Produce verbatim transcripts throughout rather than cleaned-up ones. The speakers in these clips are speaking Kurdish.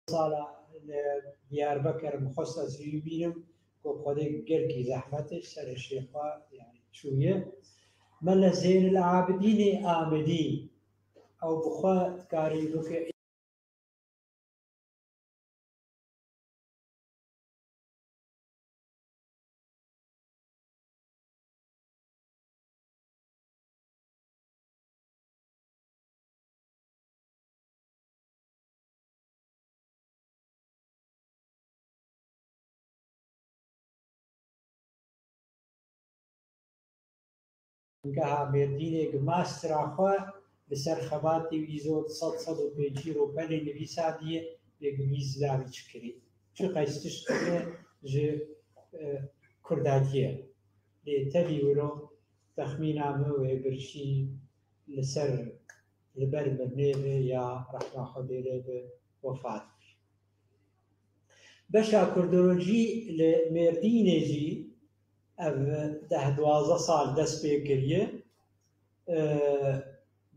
sala li Diyarbekir min xwest ez wî bînim, ku Xwedê gelkî zehmet e, serê şêxwa, yani, çûye. Mele Zeynel Abidînê Amidî, ew bi xwe dikarî bike. Geha Mêrdînê gi mastera xwe li ser xebatê wî zor sed, sed û pêncî ropelê nivîsandiye, lê gi wî zilamî çi kirî. Çi qeys tişt kirine ji, e, Kurdatiye. Lê tevî wilo texmîna min wê birçî li ser, li ber mirinê ve ya rehma Xwedê lê be wefat bî. Beşa kurdolojî li Mêrdînê jî ev deh duwazdeh sal dest pê kiriye. E,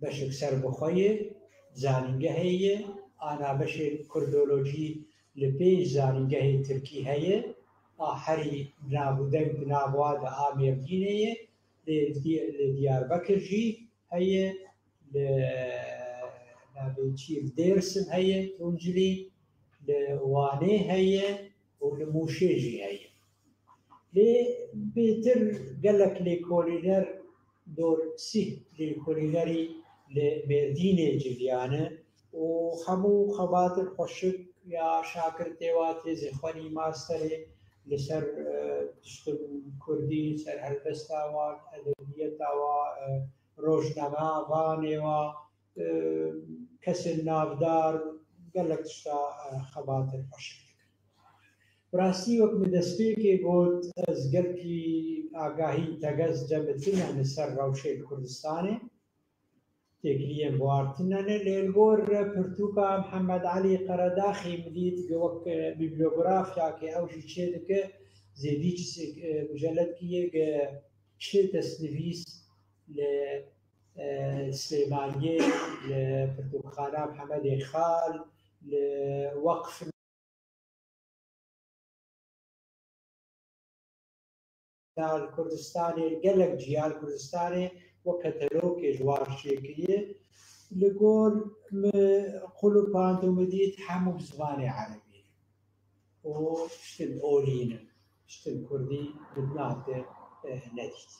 beşek serbixwe ye, zanîngehê ye, ana beşê kurdolojî li pênc zanîngehê tirkî heye, a herî navûdeng di nav wa de a Mêrdînê ye, lê li Diyarbekir jî heye, li navê çî, li Dêrsim heye, Tuncilî, li Wanê heye û li Mûşê jî heye. Lê bêtir gelek lêkolîner, dor sîh lêkolînerî li Mêrdînê civiyane û hemû xebatên xweşik ya şakirtê wa têzê xwenî masterê li ser, e, tiştin kurdî, ser helbesta wan, edebiyeta wa, e, rojnama vanê wa, e, kesên navdar, gelek tişta, e, xebatên xweşik dikin. Bi rastî wek min destpêkê got, ez gelkî agahî tegez cem min tune li ser rewşê li Kurdistanê. Têkiliyên bi war tune ne, lê li gor pirtûka Mihemed Elî Qeredaxî min dît ku wek, e, bîbliyografyakê ew jî çêdike, zêdî çi, e, mijeledkî ye ku çi destnivîs li, e, Silêmaniyê, li pirtûkxana Mihemedê Xal, li Weqf li Kurdistanê, gelek ciya li Kurdistanê wek ketelokê ji wan çêkiriye. Li gor min qulipand û min dît hemû bi zimanê erebî ne. Û tiştin olî ne. Tiştin kurdî min nate, eh, nedît.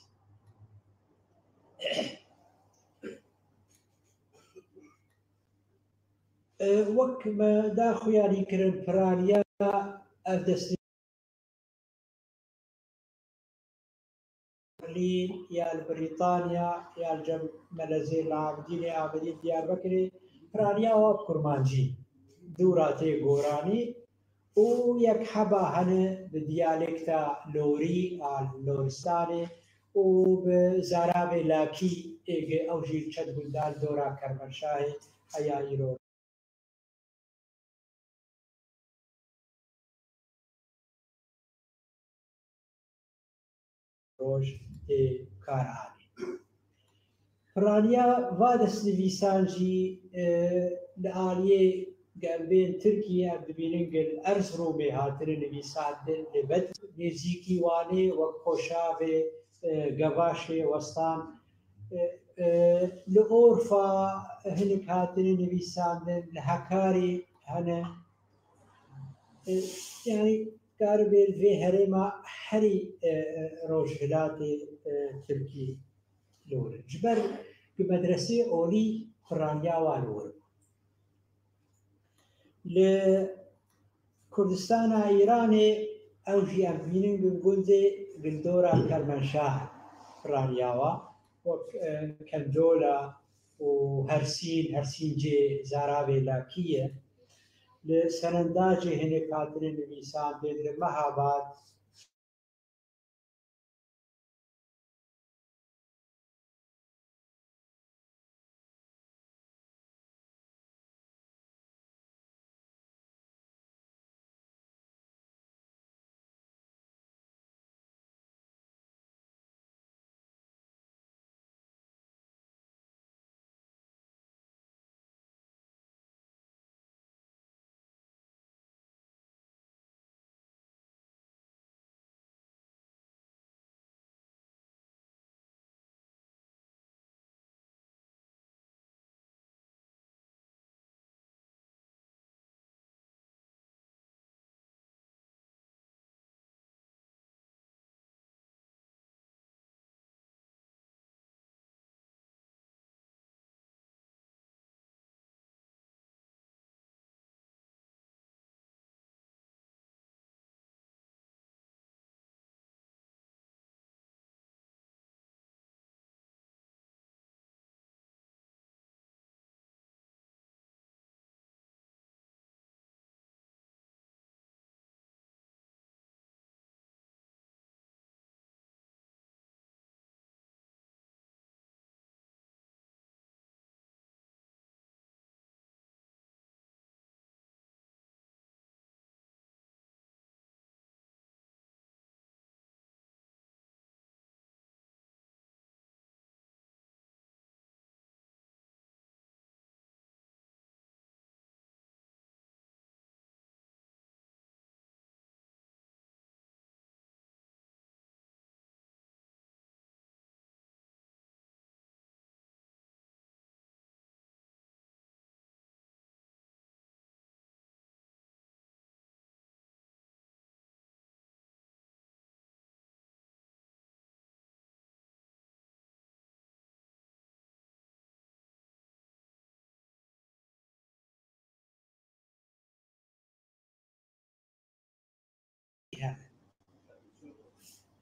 Eh, wek me da xuyarî kirin, piraniya ev destê Berlîn ya li Brîtanya ya li cem Mele Zênel Abidînê Amedî Diyarbekirê, piraniya wa bi kurmancî dûra tê goranî û yek heba hene bi diyalekta Lorî a Loristanê û bi zarabê Lakî ê ge ew jî çend gunda li dora Kermenşahê heya îro. Roj tê kar anî. Piraniya va destnivîsan jî, e, li aliyê gembên Tirkiyê em dibînin ku li Erziromê hatine nivîsandin, li Bedr nêzîkî Wanê wek Xoşavê, e, Gevaşê, Westan, e, e, li Orfa hinek hatine nivîsandin, li Hekarî hene. E, yani, karibê li vê herêma herî, e, e, rojhilatê, e, Tirkî li wir e. Ji ber ku medresê olî piraniya wan li wir bû. Li Kurdistana Îranê ew jî em dibînin ku gundê gundora Kermenşah piraniya wa, wek, e, Kendola û Hersîn, Hersîncê Zaravê Lakî ye. Li Serendacê hinek hatine nivîsandin, li Mehabad,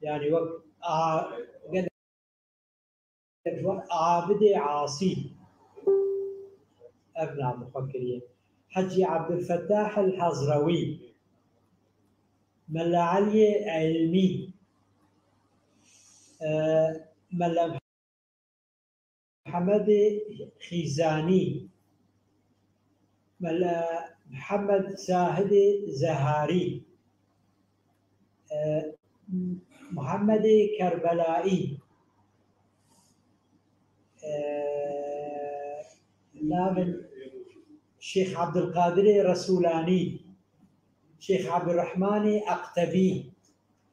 Yani wek a, gelek ji wan Abidê Asî ev navê xwe kiriye. Hecî Ebdulfetah el Hazrewî, Mela Eliyê Eylmî, e, Mela Mihemedê Xîzanî, Mela Mihemed Zahidê Zeharî, e, Muhemedê Kerbelaî, e, navên Şêx Ebdulqadirê Resûlanî, Şêx Ebdulrehmanê Eqtebî.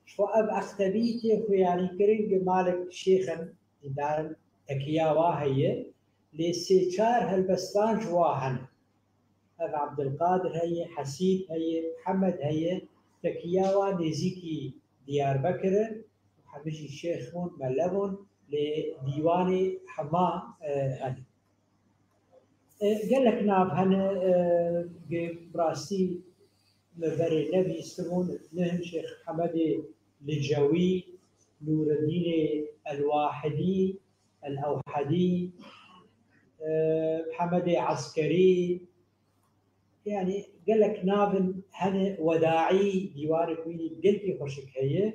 Ji xwe ev Eqtebî tê xuyanîkirin, gi malek şêx in, dîdarin, tekiya wa heye, lê sê çar helbestan ji wa hene. Ev Ebdulqadir heye, Hesîb heye, Mihemed heye, tekiya wa nêzîkî Diyarbekir in, hemî jî şêx bûn, mele bûn, lê dîwanê hema, e, hene. E, gelek nav hene, e, bi rastî me berê nebîstibûn, ne hin Şêx Hemedê Licewî, Nûredînê El-Wahidî, El-Ewhedî, e, Hemedê Eskerî, yani gelek navin hene, Wedaî, dîwarê ku wî gelkî xweşik heye,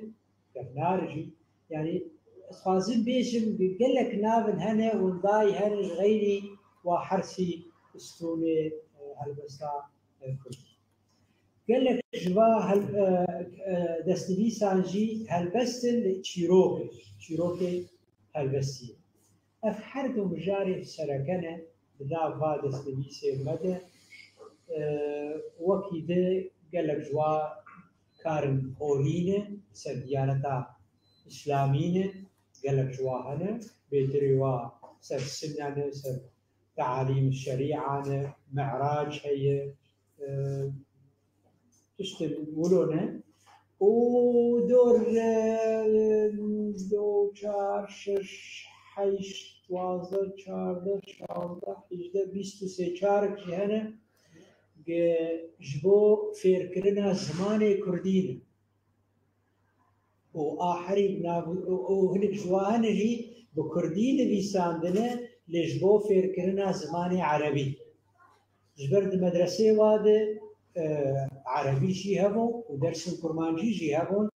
Kevnar jî, yani ez xwazim bêjim, gelek navin hene, windayî hene ji xeyrî wa hersî stûnê, e, helbesta, e, kurdî. Gelek ji va hel-, e, e, destnivîsan jî helbestin çîrokê, çîrokê helbestî. Ev her du mijarê sereke ne di nav va destnivîsê me de. E, wekî di gelek ji wa karin holî ne, ser diyaneta îslamî ne, gelek ji wa hene, bêtirê wa ser sinne ne, ser tealîm şerîa ne, mi'rac heye, e, tiştên wilo ne. Û dor, e, do, çar, şeş, heşt, duwazdeh, çardeh, şazdeh, hejdeh, bîst û sê çarek jî hene, ge-, ji bo fêrkirina zimanê kurdî ne. Û a herî bi nav, û, û hinek ji wan jî bi kurdî nivîsandine, lê ji bo fêrkirina zimanê erebî. Ji ber di medresê wa de, e, erebî jî hebû û dersên kurmancî jî hebûn.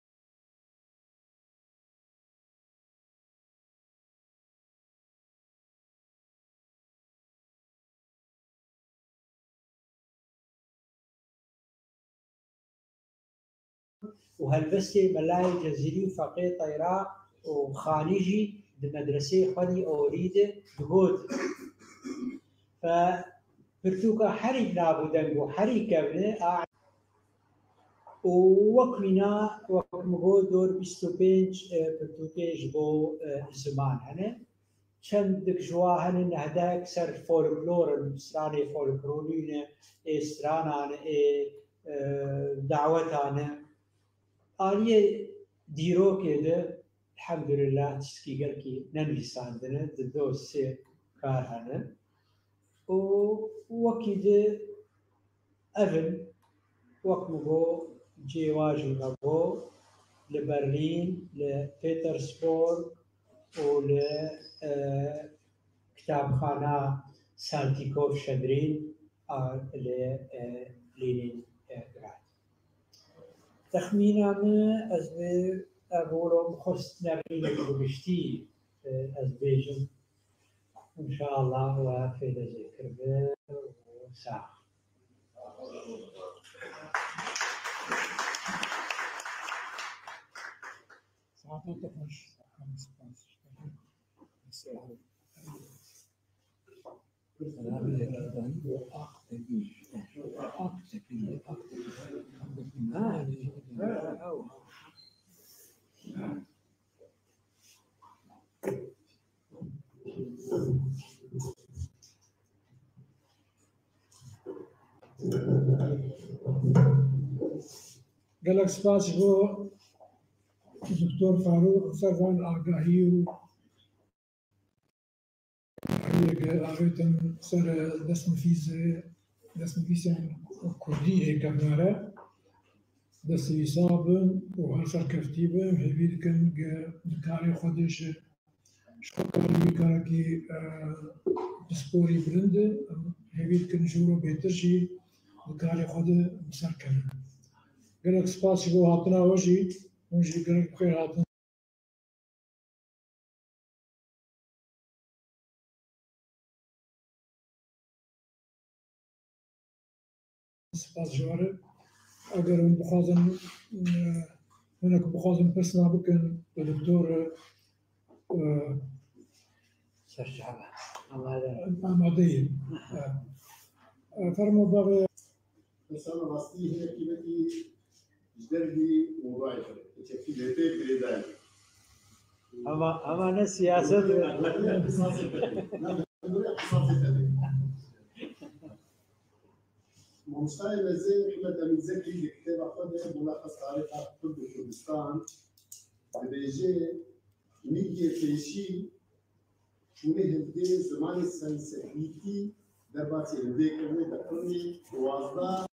û helbestê Melayê Cezîrî û Feqê Teyra û Xanî jî di medreseyê xwe dî orî de digot. Fe pirtûka herî nav û deng û herî kevne a û wek wîna, wek min got, dor bîst û pênc, e, pirtûkê ji bo, e, ziman hene. Çendik ji wa hene, nehdek ser folklor in, stranê folklorî ne, ê stranan e, ê, e, dawetan e. Aliyê dîrokê de, elhamdulillah, tiştekî gelkî nenivîsandine, di do sê kar hene. Û wekî di ev in, wek min got, cêwajî me got, li Berlîn, li Petersburg û li, e, kitabxana Saltîkov Şedrîn a li, e, Leningrad. Texmîna min, ez vê ev wilo min xwest nerînek bi giştî, e, ez bêjim. Înşallah we fêde jê kiribe û sax. Saetan te xweş. Spas. Gelek spas ji bo Doktor Farûq ser van agahî û Yek avêtin ser destnivîsê, destnivîsên kurdî ê kevnare. Destnivîsa bin û her serkeftî bin, hêvî dikin ge di karê xwe de ji, ji xwe karî karekî, e, pisporî bilind e, em hêvî dikin ji wilo bêtir jî di karê xwe de bi ser kevin. Gelek spas ji bo hatina we jî, hûn jî gelek bi xêr hatin. Spas ji we re. Eger hûn bixwazin, e, hinek bixwazin pirsna bikin, li doktor, e, Serçave. Amade. Amade ye. E, e, fermo bavê. Mesela rastî hinekî wekî ji dervî mûdayê xwe. Keçekî lê tê girêdayê. Ama, ama ne siyaset. Mamosta Emîn Zekî li kitêba xwe de Mulexes Tarîxa Kurd û Kurdistan dibêje, mîdyê pêşî çûne hevdê zimanê sanskritî derbasî hevdê kirine, di qirnê duwazdeh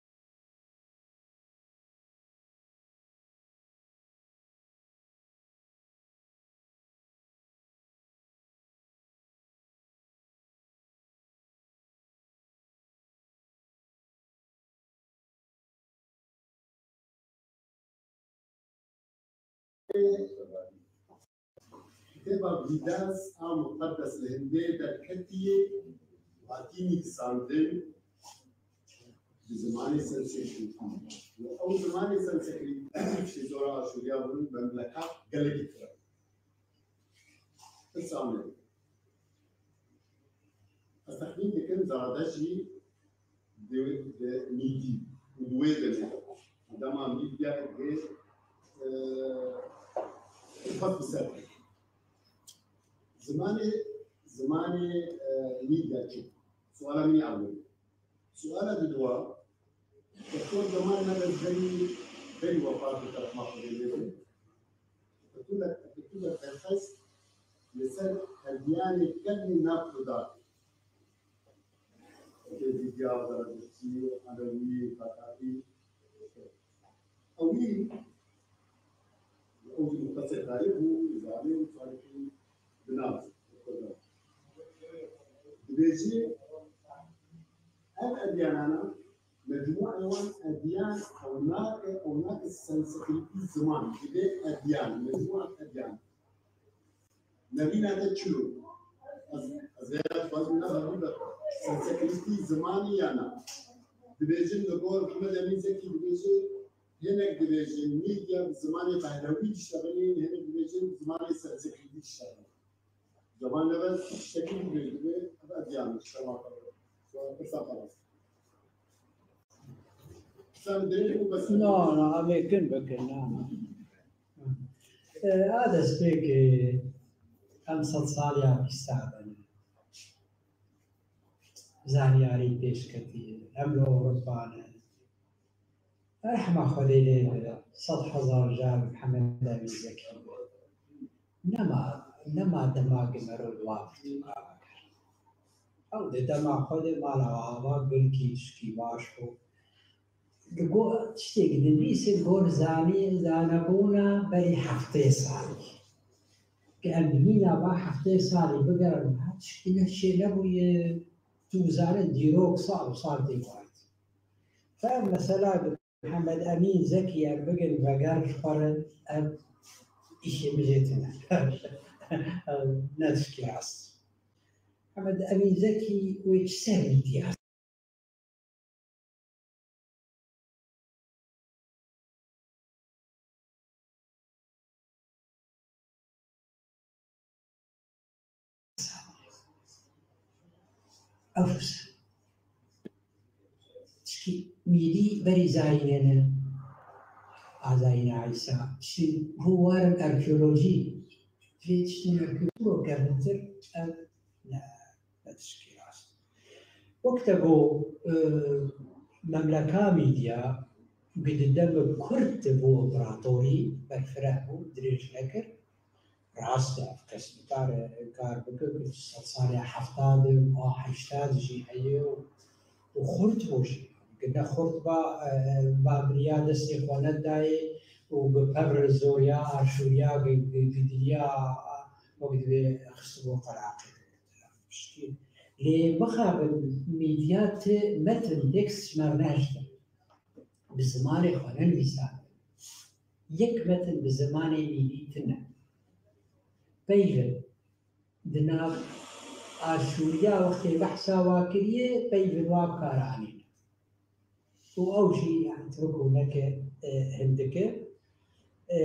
Kitêba Vîdas a Muqeddes li hindê derketiye, hatî nivîsandin bi zimanê sanskritî. Û ew zimanê sanskritî ji zora Aşûriya bin memleka gelekî tira. Pirsa min. Ez texmîn dikim Zaradeş jî di, di Mîdî û di wê demê, dema Mîdya dê, e, xwest bi ser. Zimanê, zimanê, e, Mîdya çi? Suala min ya ewil. Suala diduwa, Doktor Cemal Nebez berî, berî wefat bi kerema Xwedê lê be. Bi tu de, bi tu de derxest li ser edyanê kevnê nav Kurdan. Êdî Diyar, Zerdiştî, Elewî, Xeterî. Ewî, ew jî muxtesê tarîx bû, zanî û tarîxî bi nav Kurdan. Dibêjî, ev edyanana, mecmûa wan edyan, ew nake, ew nake sanskritî ziman, divê edyan, mecmûa edyan. Nerîna te çilo? Ez, ez vêya dixwazim ne herbû be sanskritî zimanî ya na. Dibêjin li gor Mihemed Emîn Zekî dibêje, hinek dibêjin Mîdya bi zimanê Behlewî diştexilîn, hinek dibêjin bi zimanê sanskritî diştexilîn. Cemal Nebez tiştekî dibêje, dibê, ev edyan ji xema xwe. Pirsa xelas. Sen dirêj bû bes. No, no, em ê kin bikin, no, no. E, a destpêkê em sed saliya bîsta de ne. Zanyarî pêşketiye, em li Ewropa ne. Rehma Xwedê lê be, sed hezar car Mihemed Emîn Zekî be. Nema, nema dema ku merov li wan pirtûkan bikir. Ew di dema xwe de mala ava gulkî tişkî baş bû. Li gor tiştê ku dinivîse gor zanî, zanebûna berî heftê salî. Ku em di mîna va heftê salî bigerin, ha tiştî ne çê nebûye, tu zanî dîrok sal û sal tê got. Ev mesela bi Mihemed Emîn Zekî ev bigin veger ji xwe re, ev îşê min jê tune. Ev ne tişkî rast. Mihemed Emîn Zekî wê çi ser mîdya? Ew tişkî mîdî berî zayînê ne. A zayîna Îsa. Tiştî hû warin arkeolojî. Vê tiştên arkeolojî ro kevntir ev ne, ne tişkî rast. Wek te got, e, memleka Mîdya, ku di demê Kurd de bû împaratorî, berfireh bû, dirêj nekir. Rast e, ev kes nikare inkar bike ku sed saliya heftad û heştad jî heye û, û xurt bû jî. ne xurt ba, e, ba biriya destê xwe nedayê û bi pevr zoriya, aşûriya, gi-, gi-, gidiriya, wek divê xistibû qeraqê. Piştî. Lê mixabin mîdya ti metin, tekst ji me re nehiştin. Bi zimanê xwe nenivîsandin. Yek metin bi zimanê mîdî tune. Peyvin di nav aşûriya wextê behsa wa kiriye, peyvin wa bi kar anîne. Û ew jî, yani, tirk û neke, e, hindik e. E,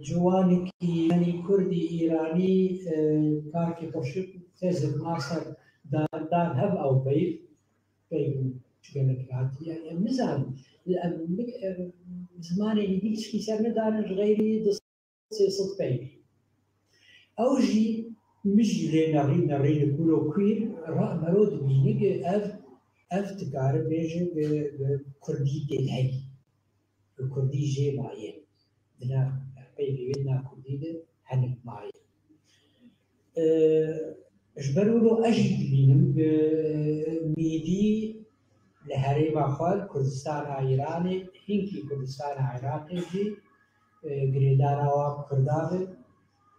ciwanekî, yanî, kurdî, îranî, e, karkê xweşik tezir master dan, dan hev ew peyv, peyv çi gelek hatiye. Em nizanin. Em, em, zimanê hîdî tişkî ser nidanin ji xeyrî di sê sed peyvî. Ew jî, min jî lê nerî, nerî li kuro kwîr, ra-, mero dibîne ki ev, ev dikare bêje bi, bi kurdî tê heyî. Bi kurdî jê maye. Di nav peyvê wê di nav kurdî de henik maye. E, ji ber wilo ez jî dibînim, e, mîdî li herêma xwe, li Kurdistana Îranê, hinkî Kurdistana Iraqê jî, e, girêdana wan bi Kurdan e,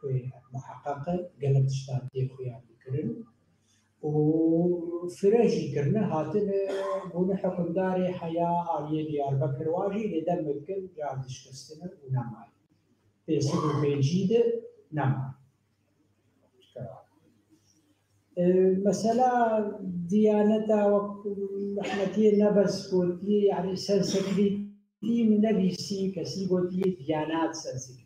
wê muheqeq e, gelek tiştan tê xuya bikirin. Û fire jî kirine, hatine, bûne hukimdarê heya aliyê Diyarbekir, wa jî lê demek kir, car dişkestine û nemaye. Pê sed û pêncî de nema. E, mesela Diyaneta wek Mehmetiyê Nebes gotiye, yani Sanskritî min nebîstî, kesî gotiye Diyanat Sanskritî.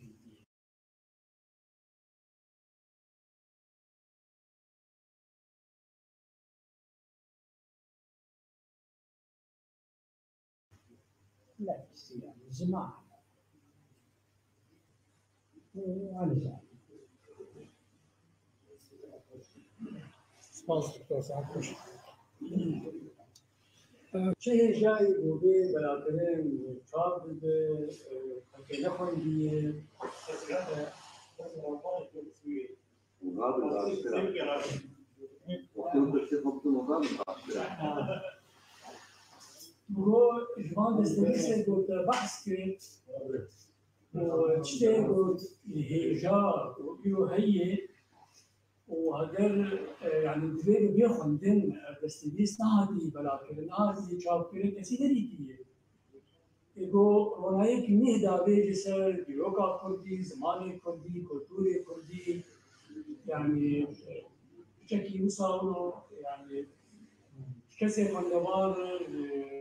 Nefsî, yani, ziman. Û anî zanî. Spas, Doktor Sarkoş. Çi hêjayî bû bê belakirin çav dibe, e, xelkê nexwendiye, e, Oda bi baştir e. Wextê min pirsê xwe bidim, oda bi baştir e. Ro ji van destnivîsê ku te behs kir, û çi te got hêja û îro heye, û heger, e, yani divê bi bê xwendin, e, destnivîs nehatiye belakirin, nehatiye çapkirin, kesî nedîtiye. Ê ku ronayek nîh dabê ji ser dîroka kurdî, zimanê kurdî, kulturê kurdî, yani, piçekî wisa wilo, yani, kesê xwendewar, e,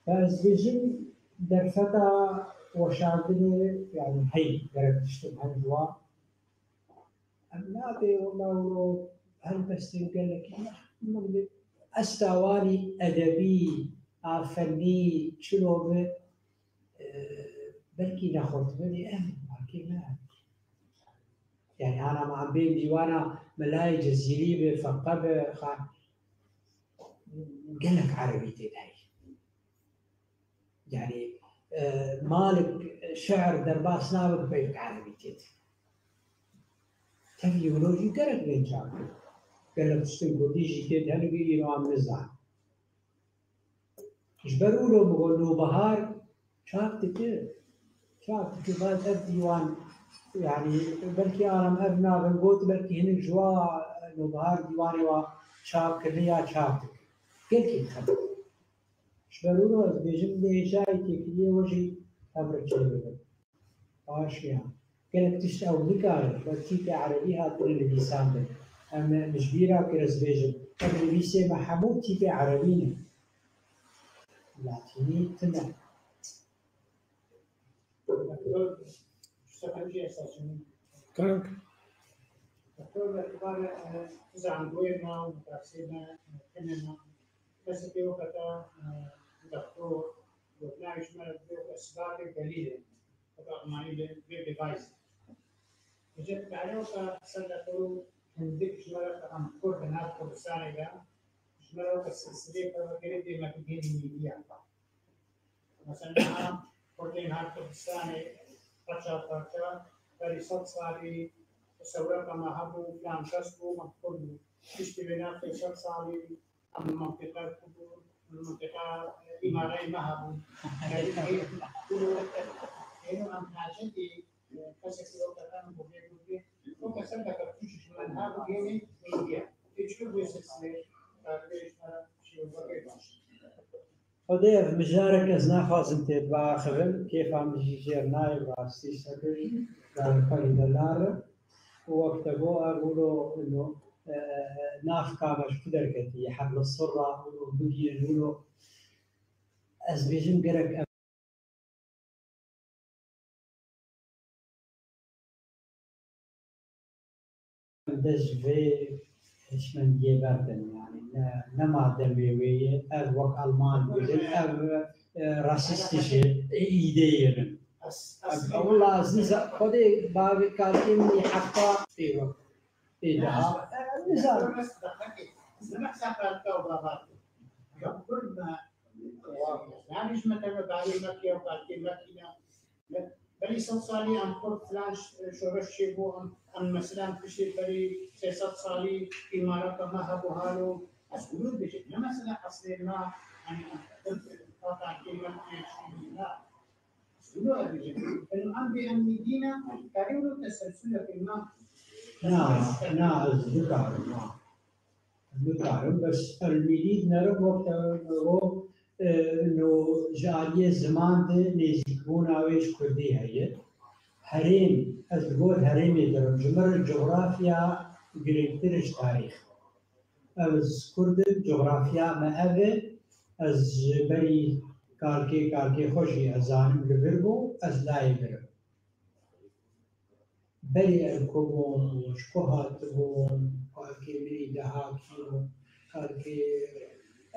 Ez dibêjim derfeta weşandinê, yani hey, gerek tiştin hemcuwa. Em nabê wela wilo helbestin gelekî, min esta wanî edebî, a fennî, çilo bi, e, belkî nexurtibinê, em markê me. Yani ana ma em bên dîwana Melayê Cezîrî bi, Feqe bi, Xan, gelek erebî tê de heye. Yani, e, Malik şiir derbas nabe bi peyvek erebî tê de. Tevî wilo jî gerek bên çar. Gelek tiştin kurdî jî tê de hene, îro em nizanin. Ji ber wilo min got, Nûbihar çap dike. Çap dike, baz ev dîwan, yani, belkî aram ev nabin got, belkî hinek ji wa Nûbihar dîwanê wa çap kirine ya çap dike. Gelkî dixebite. Ji ber wilo ez dibêjim, lê hêjayî têkiliyê we jî tevrik çêbibe. Baş ya. Gelek tişt ew nikarin, wek tîpê erebî hatine nivîsandin. Em, em ji bîra kir ez bêjim, ev nivîsê me hemû tîpê erebî ne. Latînî tune. Kanka. Doktor, bi îtibarê, e, zangoyê me û mutaxisê me, e, tune ne. Kesê pê wekete, e, doktor, gotina ji me re dibê weke sibakê delîlê. Weke Almanî li vê device. Ji karê weke ser de kuru hindik ji me re em Kurd di nav Kurdistanê de, ji me re weke silsileyê perwergerê dê me bigihînin mîdiya. Mesela niha Kurdên her Kurdistanê parça parça berî sed salî sewreka me hebû, filan kes bû, me Kurd bû. Piştî vê navê sed salî em mintiqa ku bû, mintiqa îmarayê me hebû. Êno em hacetî, e, kesek weke em bû vê bû vê. Weke ser de kevtû ji me hebû, yênî mîdiya. Tê çi bû silsilê, karibê ji me şîrove baş. Xwedê ev mijarek ez naxwazim tê biaxivim, kêfa min jî jêr nayê, rastî sekur karxerî delar e. Û wek te got, ev wilo, ino, e, e, e, nafka me ji ku derketî, heb li sirra û bigihînin wilo. Ez bêjim gerek em dest ji vê hişmendiyê berdin, yani ne, nema demê wê ye, ev wek Alman dibêjin, ev, e, rasîstî ji îdeyê ne. Wela ez niza-, Xwedê bavê kalkê min ê hefta pê wek pê daha, e, nizanim. Yanî ji me teve barê Mekke û kalkê Mekkî ne. Berî sed salî em Kurd filan ş-, şoreş çêbû, em, em mesela piştî berî sê sed salî îmareta me hebû halo. Ez wilo dibêjim, ne mesela eslê me, yanî em Kurd, kalkê Mekkî ne. Ez wilo dibêjim. Eno em bê em mîdî ne, karî wilo teselsuleke me. Na, na, ez nikarim, na. Nikarim, bes el mîdî nerim wek te got, e, no ji aliyê ziman de nêzîkbûna wê ji kurdî heye. Herêm, ez li gor herêmê dirim. Ji min re cografya girêngtir e ji tarîx. Ez kurd im, cografya me ev e. Ez ji berî kalkê, kalkê xwe jî ez zanim li vir bû, ez layê vir im. Berê ez ku bûm, ji ku hatibûm, kalkê min î daha kî bû, kalkê,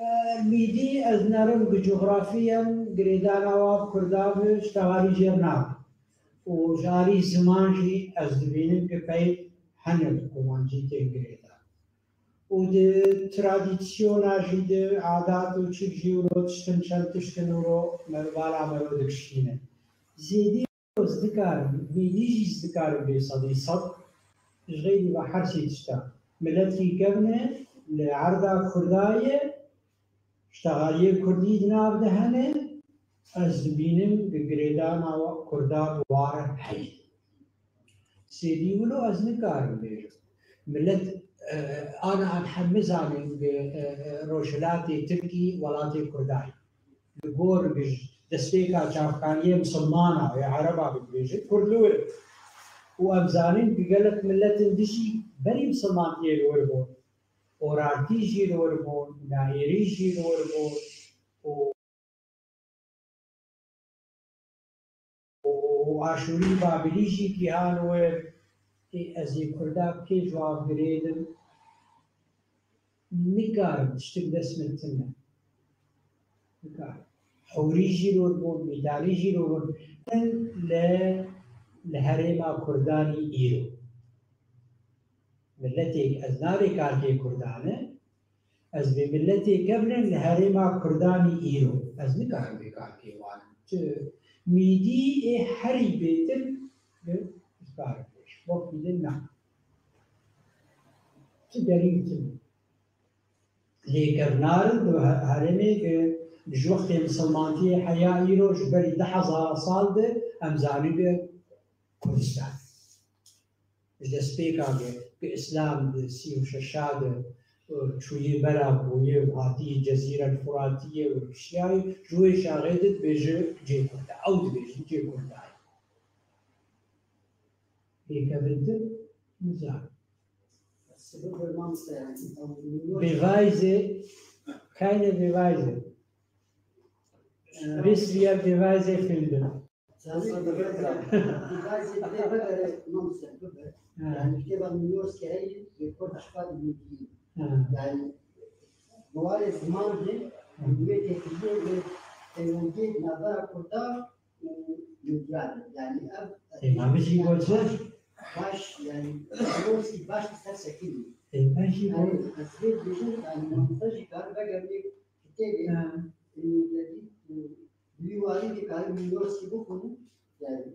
e, mîdî ez nerim bi coxrafî ye, girêdana wa bi kurda bi ji tevarî jêr nabe. Û ji alî ziman jî ez dibînim ku pey hene bi kurmancî tên girêdan. Û di tradisyona jî, di adat û çi jî wilo tiştin, çend tiştin wilo me, bala me wilo dikişîne. Zêdî ez dikarim, mîdî jî ez dikarim bê sedî sed, ji xeyrî ve her sê tişta. Miletî kevne li erda Kurda ye, ji texaliyê Kurdî di nav de hene, ez dibînim di girêdana Kurda bi wa re heye. Zêdî wilo ez nikarim bêjim. Milet, e, ana em hemî zanin ku, e, e, Rojhilatê Tirkî welatê Kurda ye. Li gor destpêka çavkaniyê misilmana ya Ereba bibêje, Kurd li wir. Û em zanin ku gelek miletên din jî berî misilmantiyê li wir bûn. Orartî jî li wir bûn, Naêrî jî li wir bûn. Û û Aşûrî Babilî jî kî han wir, ê ez ê Kurda kê cewab girêdim? Nikarim, tiştik dest min tune. Nikarim. Hewrî jî rû bûn, Mîtalî jî rû bûn. Li, li herêma Kurdanî îro. Miletê, ez navê karkê Kurdan e, ez vê miletê kevin li herêma Kurdanî îro. Ez nikarim vê karkê wanim. Tu mîdî ê herî bêtir, ez karim bêjim. Wekî din na. Tu delîl tune. Lê kevnar di he-, herêmê ke ji wextê misilmantiyê heya îro ji berî du hezar sal de em zanîbe Kurdistan. Ji destpêka ke, ke Îslam di sî û şeşa de, e, çûyê bera bûye û hatî Cezîre Furatiyê û kişiyayê, ji wê çaxê de dibêje cê Kurda. Ew dibêjin cê Kurdayê. Lê kevintir nizanim. Beweise, keine Beweise. Bis wir Beweise finden. Beweise bibe, bibe, bibe, bibe. Ha. Yani kitêba Newyorskê heye, yê Kurd çiqa dibînî. Ha. Yani, bi warê ziman de, ha, wê têkiliyê wê peywendiyê navbera Kurda û Midyane. Yani ev Ê, ma min jî got baş, yani, Newyorskî baş li ser sekinî. Ê, min jî Yani, got. ez vê dibêjim, yani, mamoste jî kar vegerê kitêbê, Ha. e, te dî, e, bi wî warî dê karî Newyorskî bixwînin, yani.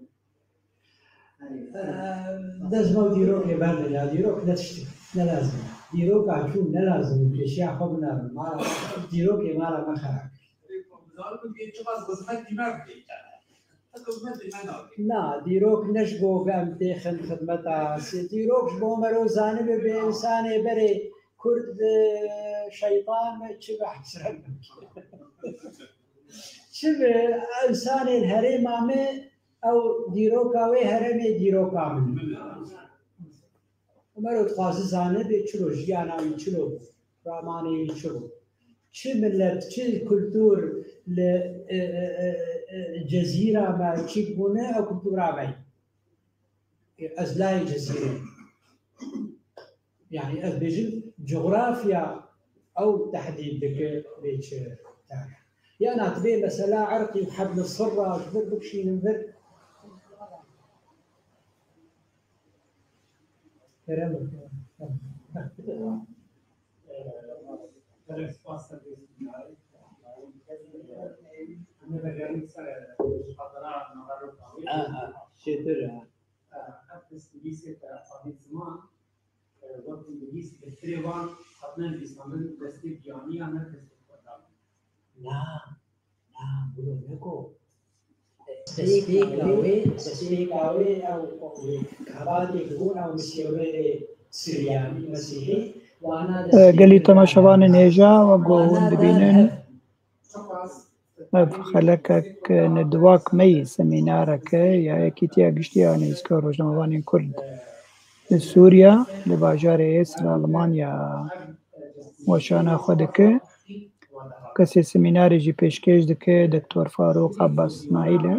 Eee, dest me û dîrokê berdin ya, dîrok ne tiştik, ne lazim. Dîroka çûn ne lazim, pêşiya xwe binavin. Mala, dîrokê mala me xera kir. Zarok dê çiqas xizmetî me bike. Xizmetî me nake. Na, dîrok ne ji bo em têxin xizmeta sê. Dîrok ji bo me ro zanibe bê însanê berê Kurd, e, şeytan me çi behsre bike. Çi bi însanên herêma me, ew dîroka wê herêmê dîroka min e. Û mero dixwaze zanibe çilo jiyana wî çilo bû, ramanê wî çi bû. Çi milet, çi kultur li, e, e, e, e, Cezîra me çîk bûne, ew kultura me ye. Ez layê Cezîrê. Yani ez bêjim, cografya ew tehdîd dike bê çi tarih. Yana tu bê mesela erqî û heb li sirra ji vir bikişînin vir. Kerem. Aha, şêtir ha. Ev destnivîsê te xwedî ziman, e, wek nivîs li firê wan hatine nivîsandin, destê biyaniya ne destê xwe da. Na, na, wilo neko. Destpêka wê, destpêka wê ew xebatê bûn ew misyonerê Siryanî, Mesîhî, wana E, gelî destpêka temaşevanên hêja, wek ku wana hûn dibînin, ev Ev xelekek nedwak me yî, semînarek e ya Yekîtiya Giştî ya Nivîskar û Rojnamevanên Kurd li Sûriya, li bajarê Êsel li Almanya weşana xwe dike. Kesê semînarê jî pêşkêş dike Doktor Farûq Abbas Îsmaîl e.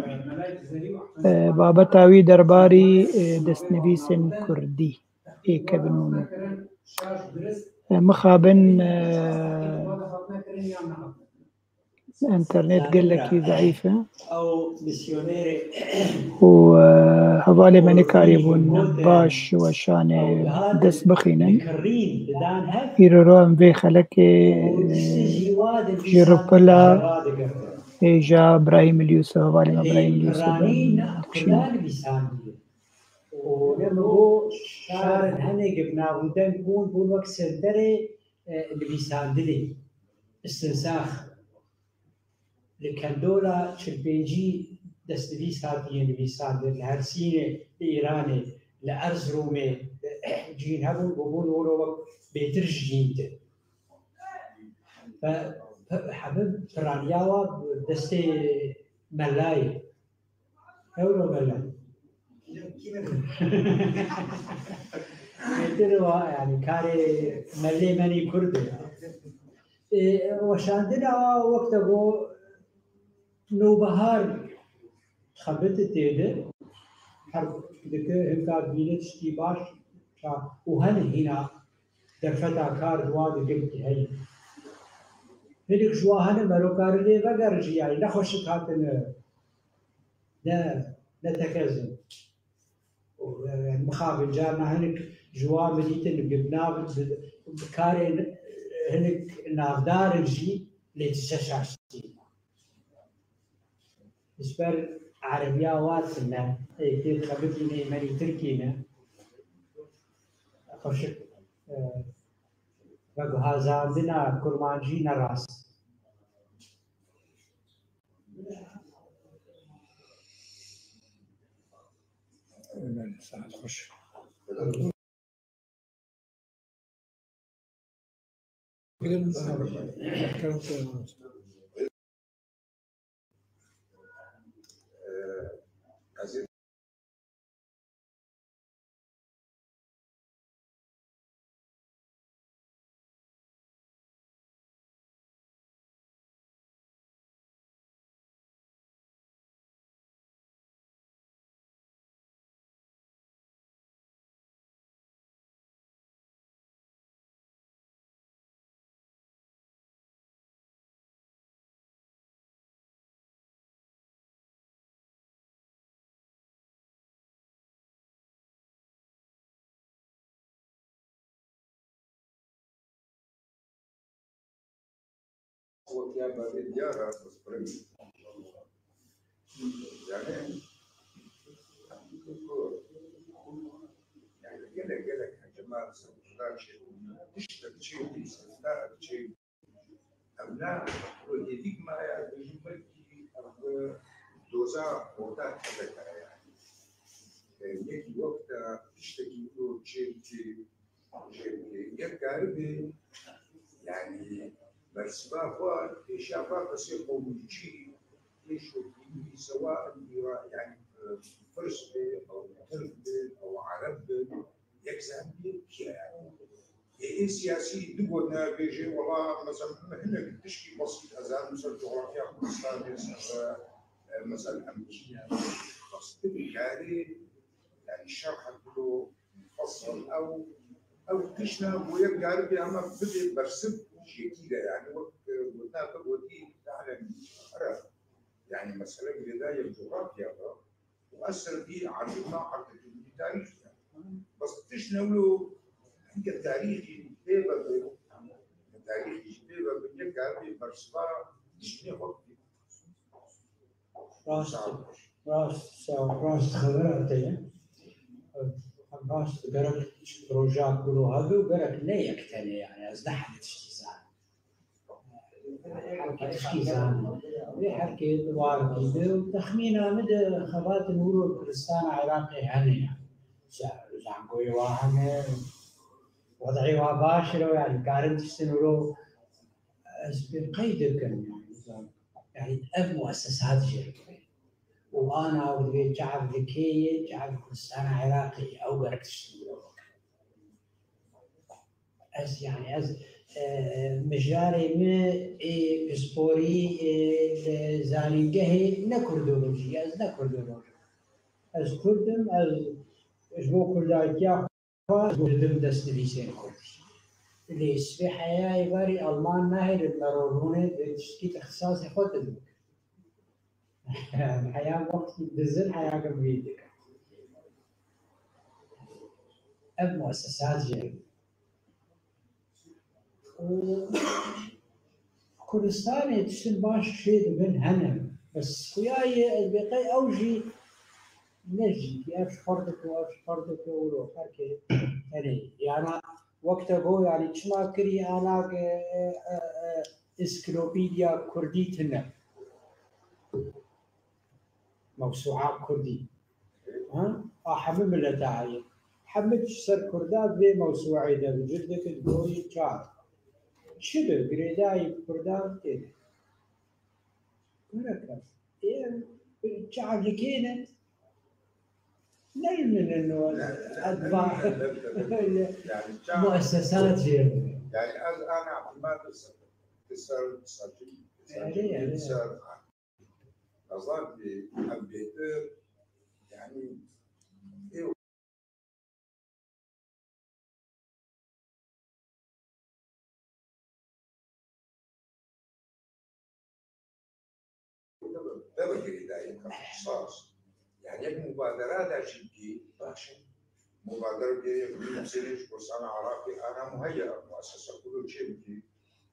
E, babeta wî derbarî, e, destnivîsên kurdî ê kevin û e, mixabin, e, Înternet gelekî zeîf e. Ew misyonerê û, e, hevalê me nikarîbûn baş weşanê dest bixînin. Îro ro em vê xelekê, e, ji ripila hêja Birahîm Îlyûsif, hevalê me Birahîm Îlyûsif dikişînin. Û ne min got, şarên henê ge bi nav û deng bûn, bûn wek senterê, e, nivîsandinê. Istinsax. Li Kendola çil pêncî destnivîs hatiye nivîsandin. Li Hersînê, li Îranê, li Erzirûmê, cihîn hebûn, bûbûn wilo wek bêtir ji cihîn de. Ve, ve, hebe piraniya wa destê melayê. Ew ro mele. Bêtir wa, yani karê melê menî Kurd e. E, weşandina wa wek te got, Nûbihar xebitî tê de, her dike hinka dibîne tiştî baş, ça-, û hene hîna derfeta kar di wan de gelkî heye. Hinek ji wan hene mero karin lê vegerin jî, yanî ne xweşik hatine, ne, ne tekezin. Û, e, yani mixabin carna hinek ji wan min dîtin bi nav, bi, bi karên, e, hinek navdar in jî lê dije şaştî. Ji ber erebiya wan tune, ê, tê xebitî ne, me nî tirkî ne. Xweşik, e, veguhazandina kurmancî ne rast. Saet xweş. Wek ya bavê diyar e, bes pir e. Yani, yani gelek, gelek hecema ser Kurdan çêbûn. Tiştek çêbû, seftarek çêbû. Em ne, hêvîk maye, ez bêjim belkî ev doza orta tevek e yani. E, yekî wekta tiştekî wilo çêbû, Yek karibe, yani, bersiva xwe pêşiya va qesê qewmîçî, pêş wekî wî sewa, yani, e, firs be, ew tirk be, ew ereb be, yek zehmê kî ye, yani. Ê, ê siyasî du gotina bêje, wela, mesela, min hinek tişkî besît ez zanim ser coğrafya Kurdistanê, ser, e, mesela, em kî ne, bes tu bikarî, yani, şerh bilo, fasl, ew, ew tişt ne, bo yek garibê hema bibê bersiv ji yekî de, yani, wek, e, gotina te gotî, te'lem, here. Yani, mesele girêdayî coğrafya be, û esil vî erdê me erdekî wî tarîxî ye. Bes tişt ne wilo, hinke tarîxî pê ve be, tarîxî jî pê ve be, yek garibê bersiva dijminê xwe bikî. Rast, rast, sağ ol. Rast xebera te ye. Em rast gerek projeya ku lo hebe û gerek ne yek tenê yani. Ez ne hemî tiştî zanim. Herkê tiştî zanim. Wê herkê di war bîne û texmîna min de xebatên wilo Kurdistana Iraqê hene yani. Za-, zangoyê wa hene, wed'ê wa baş e yani. Karin tiştên wilo ez pê qeyd bikim yani. Yani ev muessesat jê re kirê. Û ana ew divê çav li kê ye, çav Kurdistana Iraqê ye. Ew gerek tiştî wilo bike. Ez, yani ez, e, mijarê min ê pisporî, e, li zanîngehê ne kurdolojî ye, ez ne kurdoloj im. Ez kurd im, ez ji bo kurdayetiya xwe didim destnivîsên kurdî. Lê sibê heya êvarî Alman nahêlin mero rûnê, dê tiştkî di ixtisasê xwe de bike. Heya wextî dizin heya gim wî dike. Ev muessesat jê û Kurdistanê tiştin baş çê dibin hene. Bes xuya ye ez bê qey ew jî ne jî ev ji xwe dike, ev ji xwe dike û ro herkê tenê. Yana wek te got, yani çima kirî ana, e, e, e, ensiklopediya kurdî tune. Mewsûa kurdî. Ha? A hemî mileta heye. Hemî tişt ser kurda di vê mewsûeyê de bi cildek di gorî çar. Çi bi girêdayî bi kurdan tê de? Gerek e. Ê, çi evlikê ne? Ne li min in o edva muessesat jê re. Yani ez ana ihtimal ser, ser, ser, ser, Erê, erê. Ser, Hezar em bêtir, yani, ê Tebe girêdayî saz. Yani, yek mubadera de jî bî, baş e. Mubadera bî, yek nûserê ji kursana Iraqê ana muheyya, muessese kulo çê bikî.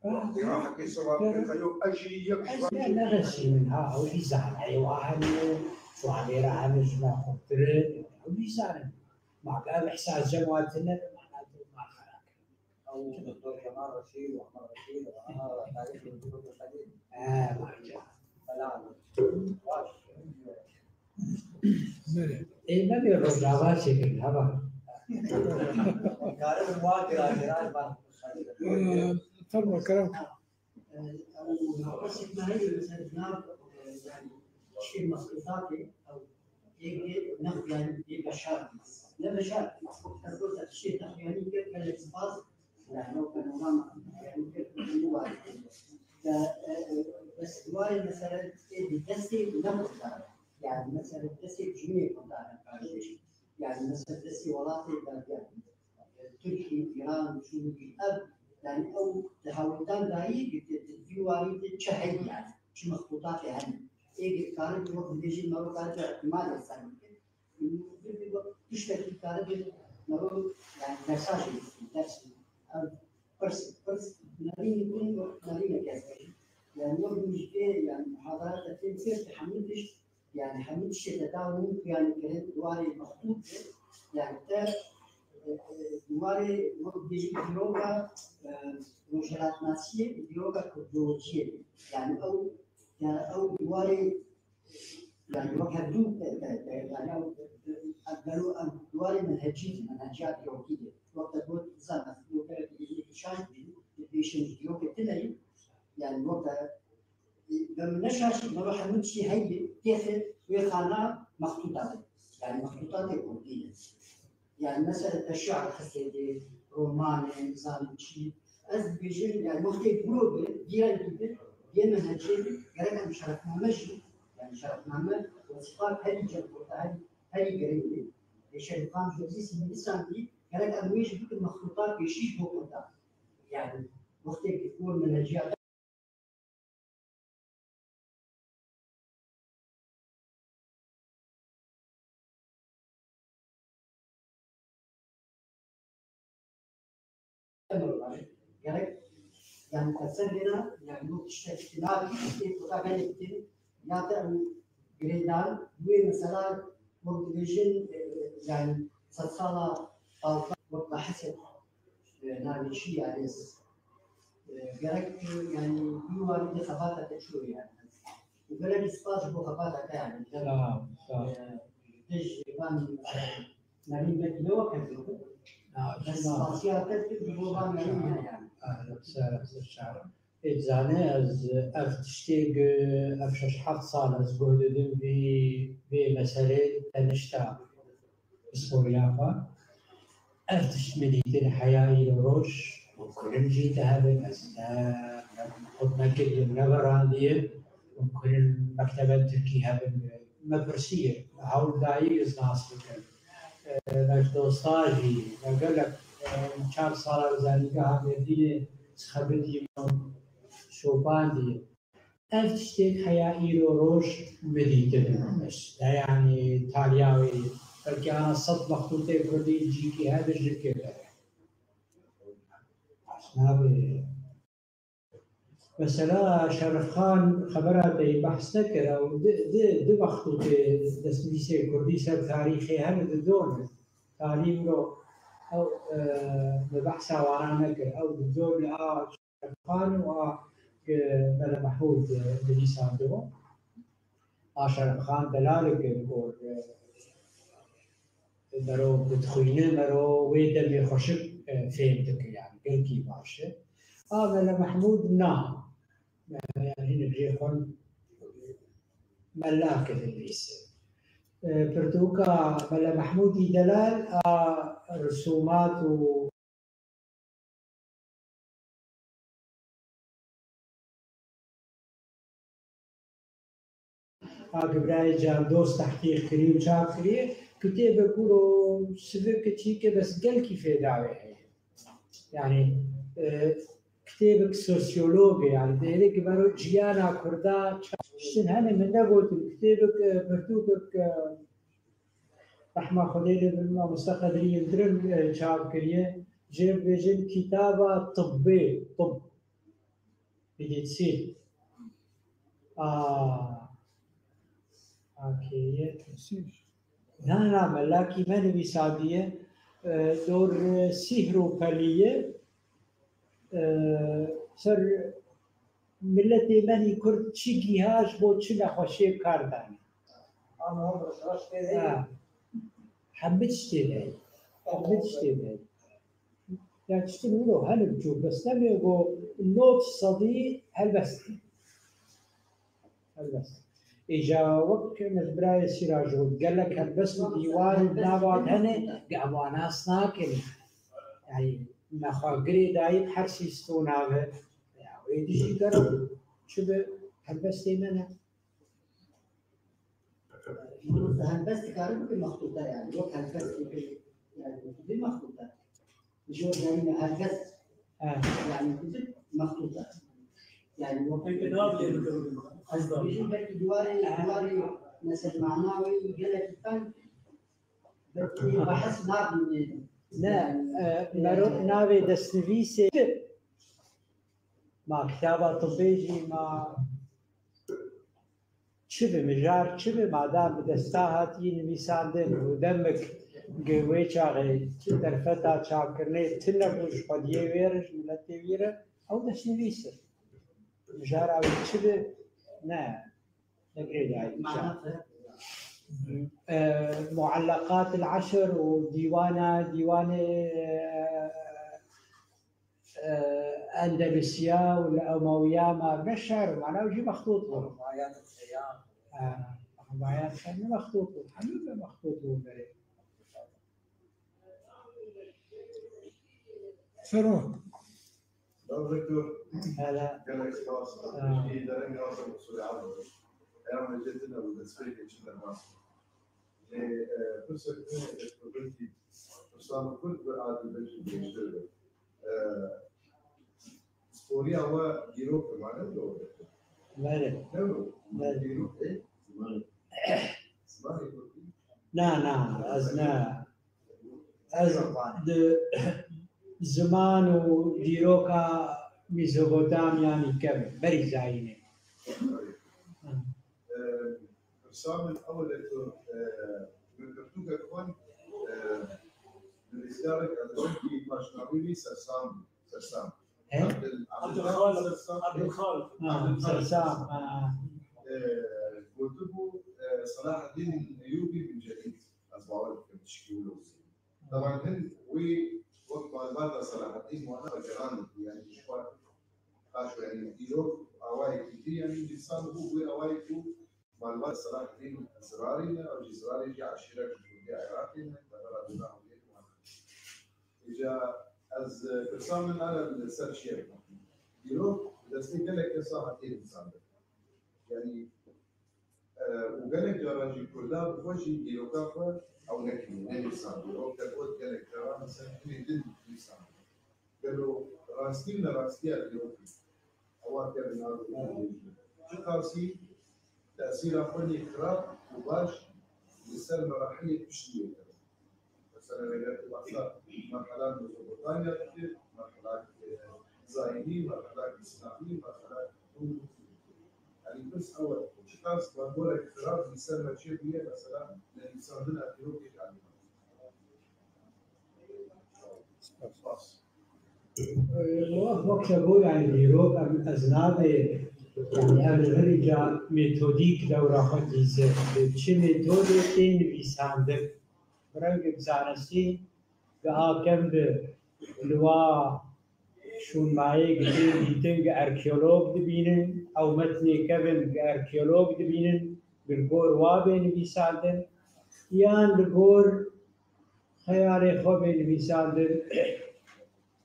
Wextî rahekê sewab pê xeyo, ez jî yek ji Ez van ne, neresî min ha, ew jî zane, ew a hene, çuwalê re hene ji me xurtir e, ew jî zane. Ma be ev ihsas cem hatine, mana tu ma xera kir. Ew Doktor Kemal Reşîd û Ehmed Reşîd, aha, tarîxê Doktor Xelîl. He, baş e. Selam. Baş. Ê, me bê Rojava çêkin, heva. Karim wa gira gira ba. Ee, fermo, kerem. Ee, ew navbesek me heye, mesela, nav, e, yani, tiştê mexlutatê, ew ê, ê, ne, yani, ê beşar. Ne beşar, ez gota tiştê texyanî kir, gelek spas, yani, ew panorama, yani, kir, bu var. Te, e, e, bes duayê, mesela, ê bi destê ne kurtar. Yani, mesela, destê cumê kurtar, kardeş. Yani, mesela, destê welatê berdiyan. Tirkî, Îran, Sûrî, ev, yani, ew di hawîrdan dayî, di, di, di vî warî de çi heye, yani, çi mextûtatê hene. Ê, dikare wek dibêjin, mero kare îhtimalê ser bike. Tiştekî kare bi mero, yani, dersa jî bistî, ders. Ev pirs, pirs, nerîn kun, nerîn kes bêjin. Yani, wek muzîkê, yani, muhadarat etin, kes hemû tişt Yani hemî tiştê te da hûn, yani, kirin di warê mextût be. Yani te, e, e, di warê wek bêjî dîroka, e, rojhilatnasiyê, dîroka kurdolojiyê be. Yani ew, yani ew di warê, yani wek hevdû te, te, te, yani ew, e, e, ev bero, ev di warê menhecî de, menheciya dîrokî de. Wek te got, bizan, ez dîrokerek dibêjim, tu şaş dibînî, tu dibêjin dîrokê tune ye. Yani wek te Bi min neşaşî, mero hemû tiştî heye, têxe wê xana mextûta de. Yani mextûtatê kurdî ne. Yani mesela te şiir xistê de, romanê, nizanim çi. Ez dibêjim, yani wextê guro be, vî rengî be, vê menhecê be, gerek em şerefname jî, yani şerefname, wezîfa herî cem kurda, herî, herî giring be. Ê Şerîfan Jozî Sîmîlisan bî, gerek em wê jî bikin mextûta pêşî ji bo kurda. Yani wextê gor menheciya Gerek, yani, te ser vêna, yani, bu tiştek, tiştek, tiştek, tiştek, tiştek, ya te em girêdan, wê mesela, wek dibêjin, e, yani, sedsala palta, wek bahsê, e, navê çi, yani, e, gerek, e, yani, wî warî de xebata te çû, yani. Û gelekî spas ji bo xebata te, yani. Sağ ol, sağ ol. E, dij van, e, Nerîn Beg ne weke dibû. Ha, Bes şuna. Spasiya te kir ji bo van nerîn ne, yani. Ahla, ser, ser, ser. Ê, dizane ez ev tiştê gi-, ev şeş heft sal ez guh didim vî, vê meselê tenişta pisporiya xwe. Ev tişt min dîtin heya îro roj, hûn kurin jî te hebin, ez ne, ne xwe nekiriye, ne verandiye, hûn kurin mekteben tirkî hebin, me pirsiye, me hewl dayî ez nas bikim. Me ji dosta jî, me gelek, e, çar sala li Zanîngeha Mêrdînê xebitî min şopandî. Ev tiştêk heya îro roj min dîtin. Ne, yanî taliya wê, belkî ana sed mextûtê kurdî cîkî hebe ji kê bere. Baş nabe. Mesela Şerifxan xebera te yî behs nekir, ew di, di, di mextûtê destnivîsê kurdî ser tarîxê hene di dome. Talî wilo ew, e, me behsa wana nekir. Ew di dome a Şerifxan û a, e, Mele Mehmûd, e, nivîsandibû. A Şerifxan delal e ku, e, mero ku dixwîne, mero wê demê xweşik, e, fêm dike, yani gelkî baş e. A Mele Mehmûd na. Yani hinek jê xwe melake dinivîse. E, pirtûka Mele Mehmûdî delal a risûmat û A Gibrayê Candoz tehqîq kirî û çap kiriye. Kitêbe kuro sivik çîke bes gelkî fêdawê heye. Yani, e, kitêbek sosyolog e, yani, dêrê ki bero ciyana Kurda çap. Ştin hene min negotin, kitêbek, e, pirtûkek, e, rehma Xwedê lê bin Mamoste Qedrî Yildirim, e, çap kiriye. Jê bêjin kitaba tibbê, tibb. Medîsîn. A, a kê ye? Na, na, melakî me nivîsandiye, e, dor, e, sîhr û pelî ye, e, ser miletê me nî Kurd çi giha ji bo çi nexweşiyê kar dane. Ha, hemî tiştê heye. Hemî tiştê heye. Ya tiştê wilo hene biçûk, bes nemê go nod sedî helbest. Helbest. Îca wek me ji birayê Sîrajo gelek helbest û dîwan û nava hene, ge ewa nas nakin. Yani, me xwe girê dayî her sî stona ve. Ya, wê dijî gero çi bi helbestê me ne. Helbest dikarin bike mextûte yani. Wek helbest dike yani. Bi mextûte. Jor derine helbest. Ha. Yani, dike mextûte. Yani, wek Peki, ne yapayım? Ez dibêjim belkî diwarê, diwarê, mesela, mana wê gelekî teng, belkî behs nabîne. Ne, e, mero-, navê destnivîsê ma kitaba tibbê jî ma çi bi, mijar çi bi, madem bi desta hatî nivîsandin û demek gi wê çaxê derfeta çapkirinê tune bû ji xwediyê wê re, ji miletê wî re, ew destnivîs e. Mijara wî çi bi? Ne, ne girêdayî. E, Muallaqat el Eşr û dîwana, dîwanê, e, e, Endelûsiya û li Emawiya ma ne şer, mana jî mextût bû. Rivayat el-Xeyam. E, rivayat el-Xeyam mextût bû. Hemû me mextût bû berê. Fero. Doktor, hele. Gelek spas. Ha. Piştî dereng hasim usulê erd. Eya me jê tune bû, destpêkê çi derman. Lê, e, pirsek me, e, Doktor, belkî pirsan Kurd bi erdî belkî gêştir be. E, Pisporiya we dîrok e, ma ne wilo? Belê. Ne wilo? Belê. Dîrok e? Zimanê. Zimanê Kurdî? Na, na, ez ne. Ez di ziman û dîroka Mezopotamya nî kevim, berî zayînê. Belê. Ha. E, pirsa min ew e, Doktor, e, min pirtûkek xwend, e, nivîskarek, ez belkî paşnavî wî Sersam bû. Sersam. He? Abdul-, Abdulxaliq Sersam. Abdulxaliq. Ha, Abdulxaliq Sersam, Sersam. Ha. E, gotibû, e, Selahaddîn Eyyûbî bin Cedîd. Ez bawer dikim, tişkî wilo bû. Teban hin wî wek malbata Selahaddîn wana vegeran dibû, yani ji xwe qaşo, yani dîrok awayekî dî, yani dîsan bû, wî awayek bû, malbat Selahaddîn Zirarî ne, ew jî Zirarî jî eşîrek ji Kurdê Iraqê ne, tevera dina Hewlêrê wana. Îca ez, e, pirsa min nane li ser çi ye. Dîrok bi destê gelek kesa hatiye nivîsandin. Yanî, e, û gelek caran jî Kurda bi xwe jî dîroka xwe ew nekiriye, nenivîsandiye. Ew tevgot gelek caran li ser hinê din nivîsandiye. Gelo rastî û nerastiya dîrokê ewa kevin a dibêjin. Çiqasî tesîra xwe yê xirab û baş li ser merahilê piştî yê kevin. Mesela, eger tu behsa merhela Mezopotamya dikî, merhela, e, Zayînî, merhela Îslamî, merhela Rûmî. Yanî pirs ew e, çiqas bandorek xirab li ser me çêbûye, mesela, li nivîsandina dîrokê jî. Spas. Wek te got, yanî dîrok, em, ez nabê, yanî ev li vir îca metodîk dewra xwe dîse, bi çi metodê tê nivîsandin. Bi rengê bi zanistî, bi a kevin bi li wa şûnmayê gidên dîtin, gi arkeolog dibînin, ew metnê kevin gi arkeolog dibînin, gi li gor wa bê nivîsandin, yan li gor xeyalê xwe bê nivîsandin,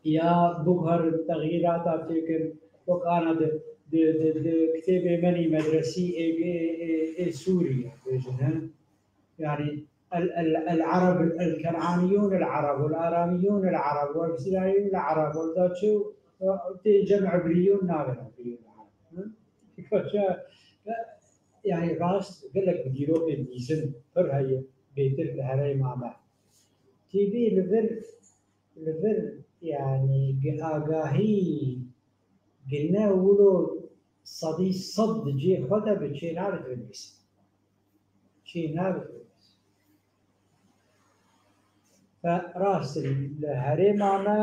ya biguherin, texyîrata têkin, wek ana di di, di, di kitêbê me nî medresî ê, ê, ê, ê Sûriyê bêjin, he? Yani, el, el, el Arab, el Ken'aniyûn el Arab, el Aramiyûn el Arab, el Sirayûn el Arab, el da çi, tê cem Ibriyûn nabin, Ibriyûn Arab, he? Paşa, yani, rast, gelek bi dîrokên dîzin pir heye, bêtir li herêma me. Tîbî li vir, li vir, yani, gi agahî, gi ne wilo sedî sed di cê xwe de bi çê nabe binivîsin. Çê nabe binivîsin. Ve rast, li herêma me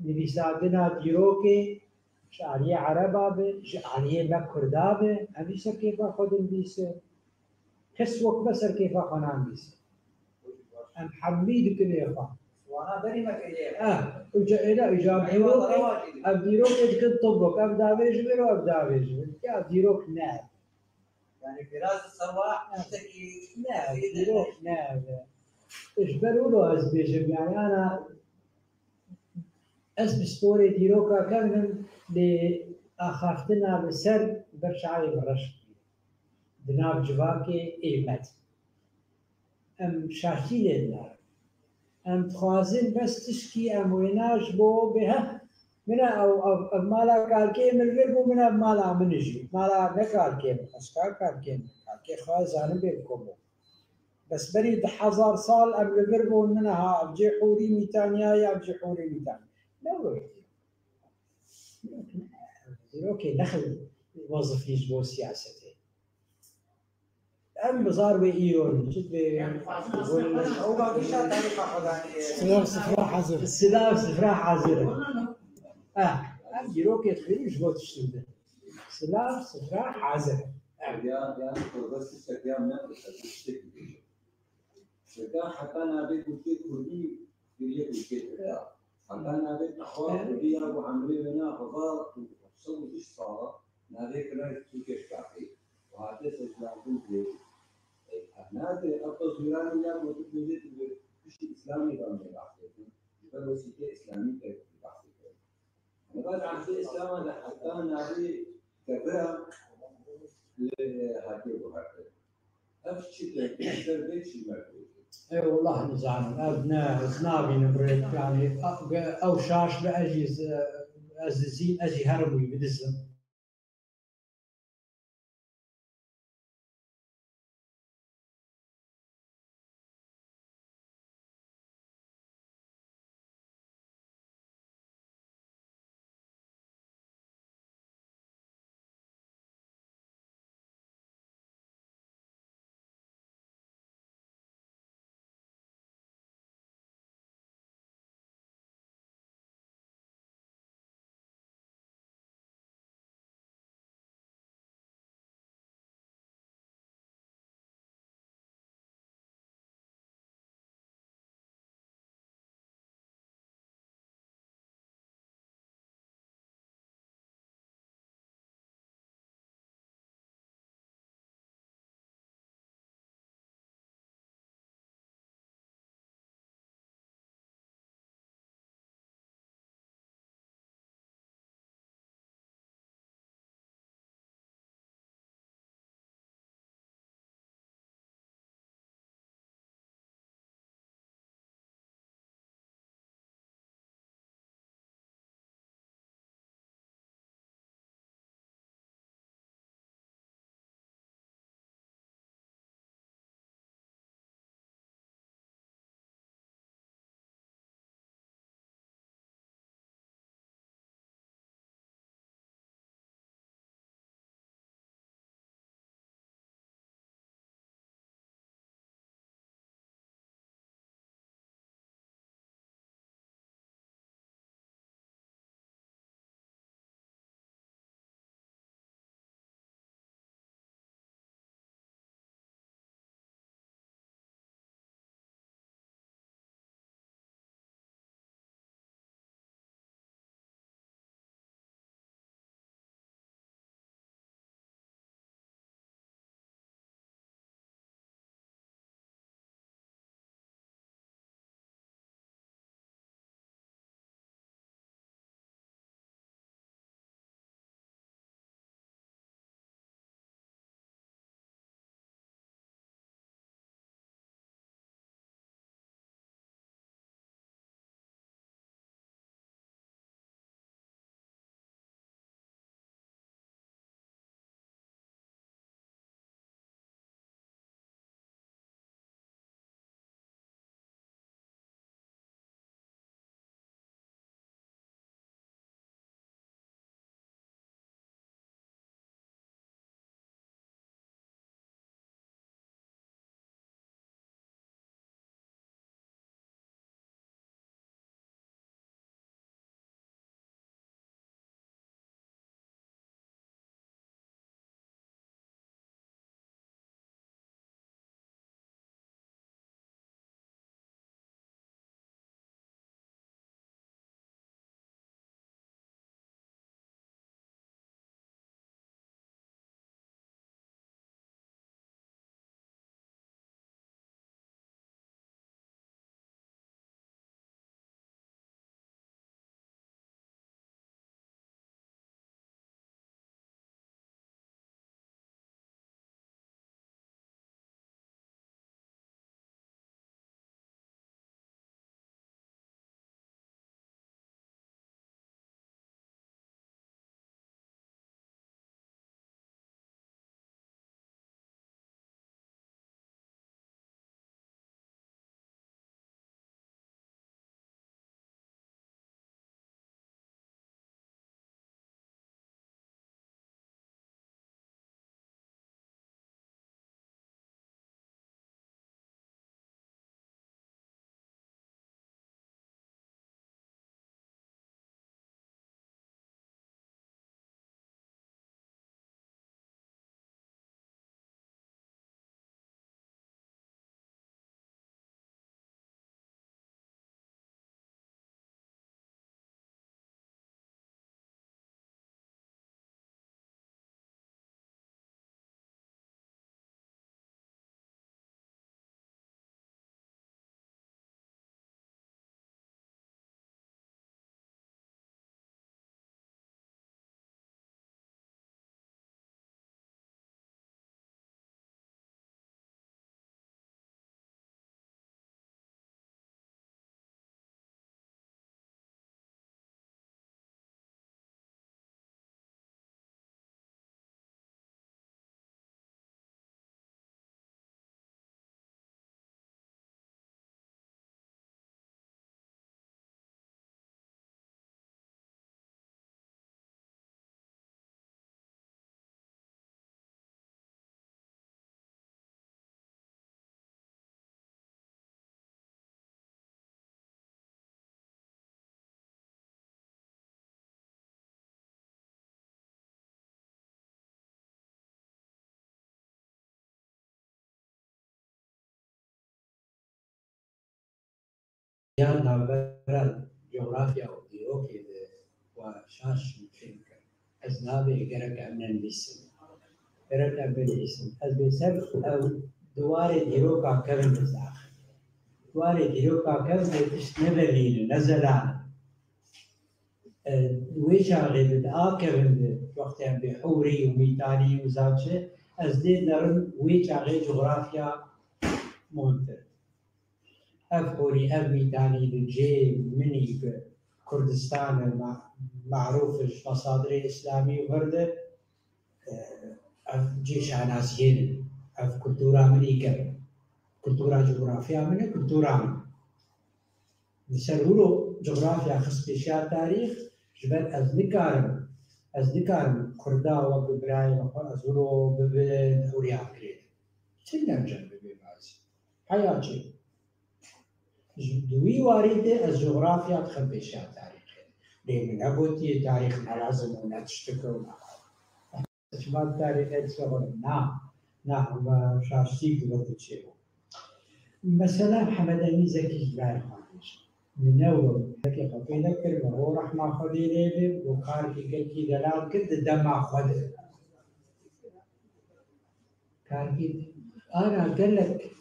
nivîsandina dîrokê ji aliyê Ereba be, ji aliyê me Kurda be, em jî ser kêfa xwe dinivîsin. Kes wek me ser kêfa xwe nanivîsin. Em hemî dikin ê xwe. Wana berî me kiriye. Eh, uca êla, uca em Eyvallah, dîrokê, rewacî dikin. Em dîrokê dikin tibok, em davê ji vir û em davê ji vir. Ya dîrok ne. Yani biraz sabah tiştekî Ne, dîrok ne. Ji ber wilo ez bêjim, yani ana ez bi sporê dîroka kevnim lê axaftina li ser ber çavê min reş bûye. Di nav civakê ê me de. Em şaştî lê dinarin. Em dixwazin bes tişkî em wêna ji bo bê, heh, min e ew, ev, ev mala kalkê min vir bû, min ev mala min jî. Mala ne kalkê min, ez ka kalkê min, kalkê xwe zanim bê bi kom bû. Bes berî du hezar sal em li vir bûn, min e ha, ev cê hûrî Mîtanya ye, ev cê hûrî Mîtanya. Ne wê? Dîrokê nexil wezifî ji bo siyasetê. Em bi zar wê îro ne. Çi dibê? Ew bagîşa tarîxa xwe danî. Silav sifra hazir. Silav sifra hazir e. Eh, em dîrokê dixwînin ji bo tiştin din. Silav sifra hazir e. Ya, yani, kurda tiştek ya me, tiştek. Şirka heta navê gulkê kurdî giriye gulkê tirka. Heta navê qehwa kurdî ya ku emrê wê na hezar û sed û şeş sala navê kira Tirkê şkaqî. Û hate seçlandin dê. Ev nade, ev qas Îranê ya ku tu bêjê tu bi piştî Îslamê de em dê behsê bikin. Ji ber wesîtê Îslamî te behsê kirin. Li ber ehdê Îslama de heta navê kevira li hatiye guhertin. Ev çi de ser vê çi me dibêje? Ê, wallah nizanim. Ev ne, ez nabînim rêk, yani, ew şaş be, ez jî, ez dizîm, ez jî herim wî bidizim. Ya navbera coğrafya û dîrokê de wa şaş mimkün kir. Ez nabê gerek em nenivîsim. Gerek em binivîsim. Ez bê ser ew di warê dîroka kevin de zaxim. Di warê dîroka kevin de tişt ne bevînin, ne zelanin. E, wê çaxê de di a kevin de wextê em bê hûrî û mîtanî û zaçe, ez lê derim wê çaxê coğrafya muhimtir. Ev hûrî, ev mîtanî li cê min î bi Kurdistan e, ma-, marûf e ji mesadirê îslamî û vir de, e, ev cê şanaziyê ne. Ev kultura min î kevin. Kultura coğrafya min e, kultura min. Li ser wilo coğrafya xist pêşiya tarîx, ji ber ez nikarim, ez nikarim Kurda wek bi birayê xwe ez wilo bibin ewriya kirê. Çi nercem bibê bazî. Heya çi? Ji, di wî warî de ez coğrafya dixim pêşiya tarîxê. Lê min negotiye tarîx ne lazim û ne tiştik e û ne. Çima tarîxê dişewirin? Na, na, me şaştî li vir diçê bû. Mesela Mihemed Emîn Zekî ji ber xwe dibêje. Min ne wilo, heke xwe pê nekir, min ro rehma Xwedê lê be, û karkî gelkî delal kir di dema xwe de. Karkî, ana gelek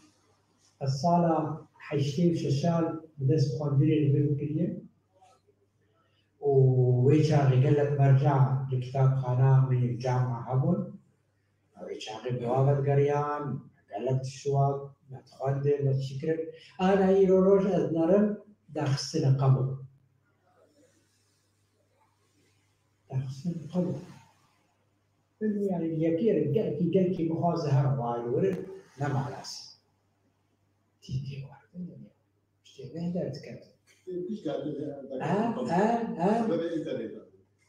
ez sala heştê û şeşan bi dest xwendinê li vir kiriye. û wê çaxê gelek merca li kitapxana min û cama hebûn. Wê çaxê bi wa ve digeriyan, gelek tişt wa me dixwendin, me çî kirin. Ana îro roj ez nerim daxistine qebû. Daxistine qebû. Min yani yekê re gelkî, gelkî bixwaze her wayir were, nema lazim. Tî tê werdin, yani. Tiştê ne derdiket. Tê giş geldi. Ha, ha, ha. Sebebê interneta.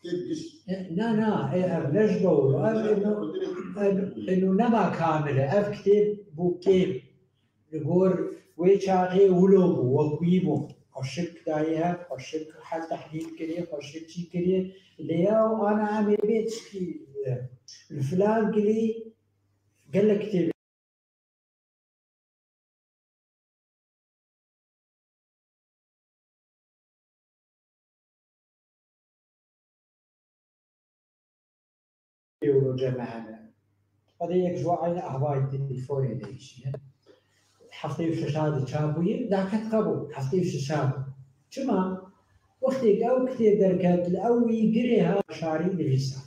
Tê giş. E, na, na, e, ev ne ji dewr, ev eno, ev eno nema kamil e, ev kitêb bû kêm. Li gor wê çaxê wilo bû, wekuyî bû. Xweşik dayê hev, xweşik hel tehlîl kiriye, xweşik çî kiriye. Lê ya ana em ê bê tişkî, e, li filan gilî gelek kitêb Euro ceme hene. Qedê yek ji wan eyne ehvayê telefonê de hişiye. Heftê û şeşa de çap bûye, daket qebû, heftê û şeşa de. Çima? Wextê ew kitêb derket, li ew wî girê ha şarî nivîsa.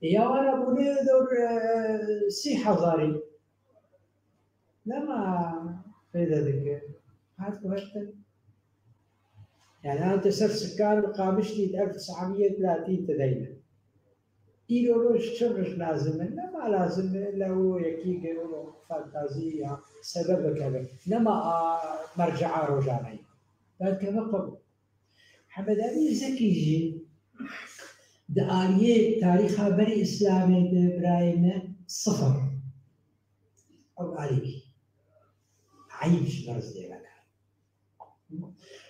Ya wana bûne dor, e, sî hezarî. Nema feyde dike. Hat guhertin. Yani hate ser sikan û qamiştî di elf tes'a miyê û thelathîn tedeyne. Îro roj çi roj lazim e? Nema lazim e, le o yekî ge o fantazî ya sebebeke be. Nema a mercea rojane ye. Belke ve qebûl. Hemed Emîn Zekî jî di aliyê tarîxa berî Îslamê de birayê me sifir. Ew alîkî. Eyb ji berz dê veke.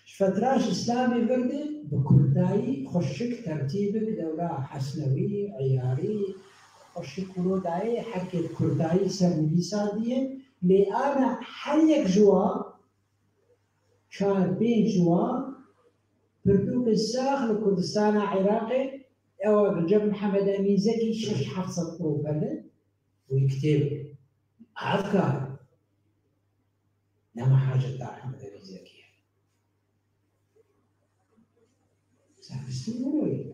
Ji fetra ji Îslamê vir de bi kurdayî xweşik tertîbik dewra Hesnewî, Eyarî, xweşik wilo dayê herkê bi kurdayî ser nivîsandiye, lê ana her yek ji wan çar pênc ji wan pirtûkên sax li Kurdistana Iraqê, ewa bi cem Mihemed Emîn Zekî şeş heft sed euro pele wî kitêb. Ev kar. Nema hacet da Mihemed Emîn Zekî. Sen bistî euro ye.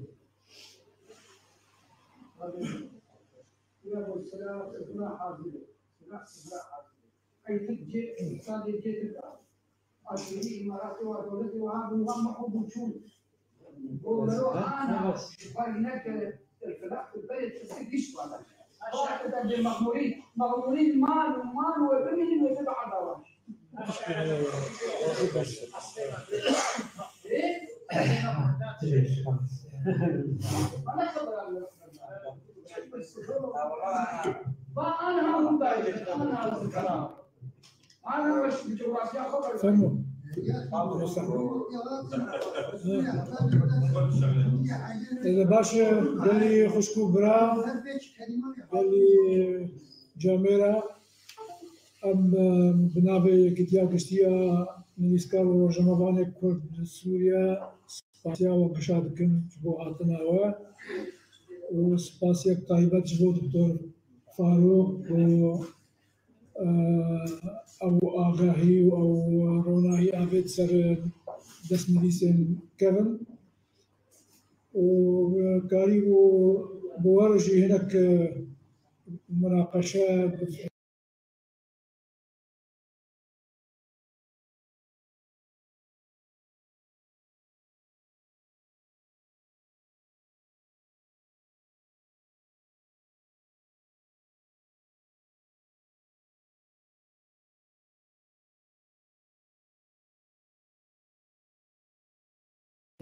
Ey Tirk cê, îqtisadê cê Tirk a. Aşûrî, Îmaratê wa dewletê wa habin, wan me xwe bû çûn. Û mero ana ji xwe neke, filaq, berê Tirkî giş bana. Aşağı da bê mexmûrî, mexmûrî man û man we bimînin we bibe adawa. Ê? Bana xebera. Tamam. Êdî baş e, gelî xwişk û bira, gelî camêra, em, e, bi navê Yekîtiya Giştî ya nivîskar û rojnamevanê Kurd li Sûriye spasiya we gişa dikin ji bo hatina we û spasiyek taybet ji bo Doktor Farûq û, e, ew agahî û ew ronahî avêt ser destnivîsên kevin û karî bû bi we re jî hinek, e, munaqeşe bi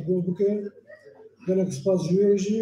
Gul bike. Gelek spas ji wê jî.